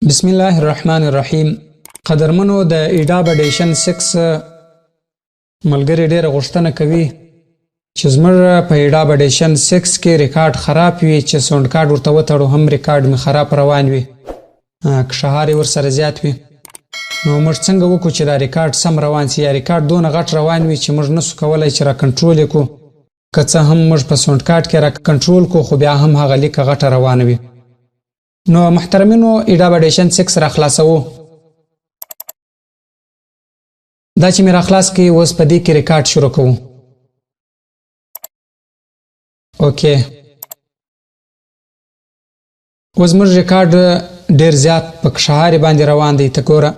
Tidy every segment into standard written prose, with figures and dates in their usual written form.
بسم الله الرحمن الرحیم. قدرمنو، د Adobe Audition 6 ملګري ډېره غوښتنه کوي چې زموږ په Adobe Audition 6 کې ریکارډ خراب وي، چې sound card ورته وتړو هم ریکارډ مې خراب روان وي، کشهار یې ورسره زیات وي. نو موږ څنګه وکړو چې دا ریکارډ سم روان سي، یا ریکارډ دونه غټ روان وي چې موږ نسو کولی چې را کنټرول یې کړو؟ که څه هم موږ په sound card کې را کنټرول کړو، خو بیا هم هغه لیکه غټه روانه وي. نو محترمینو، Adobe Audition 6 را خلاصوو. دا چې مې را خلاص کړي، اوس په دې کې ریکارډ شروع کوو. Okay، اوس زموږ ریکارډ ډیر زیات په کشهاري باندې روان دی. ته ګوره،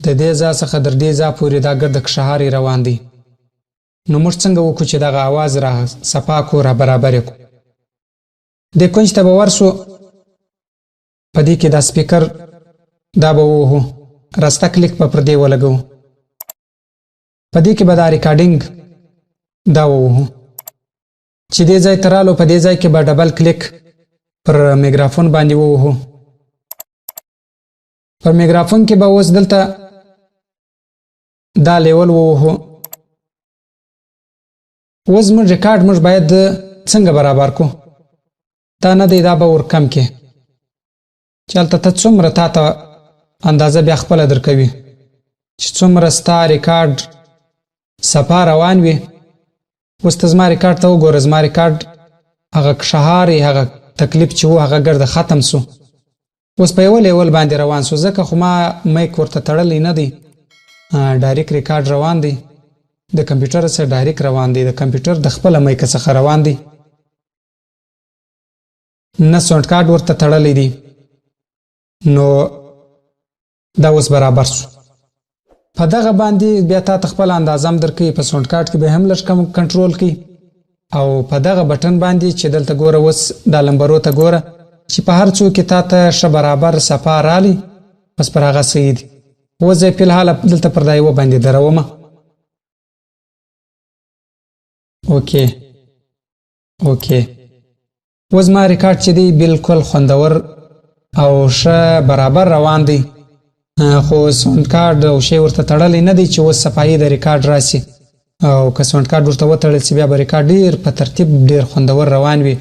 د دې ځای څخه در دې ځای پورې دا ګرد کشهاري روان دی. نو موږ څنګه وکړو چې دغه اواز را صفا کو، را برابر کړو؟ دې کنج ته به ورسو، په دې کې دا سپیکر دا به ووهو، راسته کلیک به پر دې ولګوو، په دې کې به دا recording دا ووهو. چې دې ځای ته رالو، په دې ځای کې به double click پر میګرافون باندې ووهو. پر میګرافون کې به اوس دلته دا level ووهو. اوس موږ ریکارډ موږ باید څنګه برابر کو؟ دا نه دی، دا به ور کم کې چې هلته ته څومره تا ته اندازه بیا خپله درکوي چې څومره ستا ریکارډ صفا روان وي. اوس ته زما ریکارډ ته وګوره، زما ریکارډ هغه کشهاري، هغه تکلیف چې و، هغه ګرده ختم سو. اوس په یوه level باندې روان سو، ځکه خو ما mic ورته تړلی نه دی، direct record روان دی، د کمپیوټر څخه direct روان دی، د کمپیوټر د خپله mic څخه روان دی، نه sound card ورته تړلی دی. نو دا اوس برابر سو. په دغه باندې بیا تا ته خپله اندازه هم درکوي، په sound card کې به هم لږ کم کنټرول کوي. او په دغه بټن باندې چې دلته ګوره، اوس دا لمبرو ته ګوره چې په هر څو کې تا ته ښه برابر صفا رالی، بس پر هغه صحیح دی. اوس زه فی الحال دلته پر دا یوه باندې درومه. Okay، اوس زما ریکارډ چې دی بالکل خوندور او ښه برابر روان دی، خو sound card او شی ورته تړلی نه دی چې اوس صفایي د ریکارډ راسي. او که sound card ورته وتړل سي، بیا به ریکارډ ډیر په ترتیب، ډیر خوندور روان وي.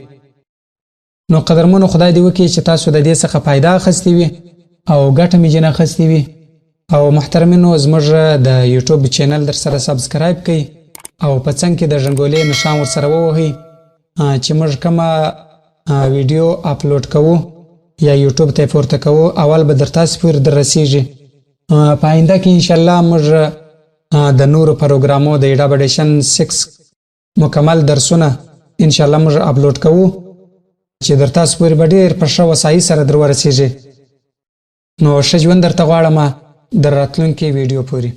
نو قدرمنو، خدای دې وکړي چې تاسو د دې څخه فایده اخیستې وي او ګټه مې ځنې اخیستې وي. او محترمینو، زموږ د یوټیوب channel در سره subscribe کړئ او په څنګ کې د ژنګولې نښان ورسره ووهئ چې موږ کومه ویډیو اپلوډ کوو یا یوټیوب ته پورته کوو، اول به در تاسو پورې در رسیږي. په آینده کې انشاءالله موږ د نورو پروګرامو د Adobe Audition 6 مکمل درسونه انشاءالله موږ اپلوډ کوو چې در تاسو پورې به ډېر په ښه وسایي سره در ورسیږي. نو ښه ژوند درته غواړم در راتلونکې ویډیو پورې.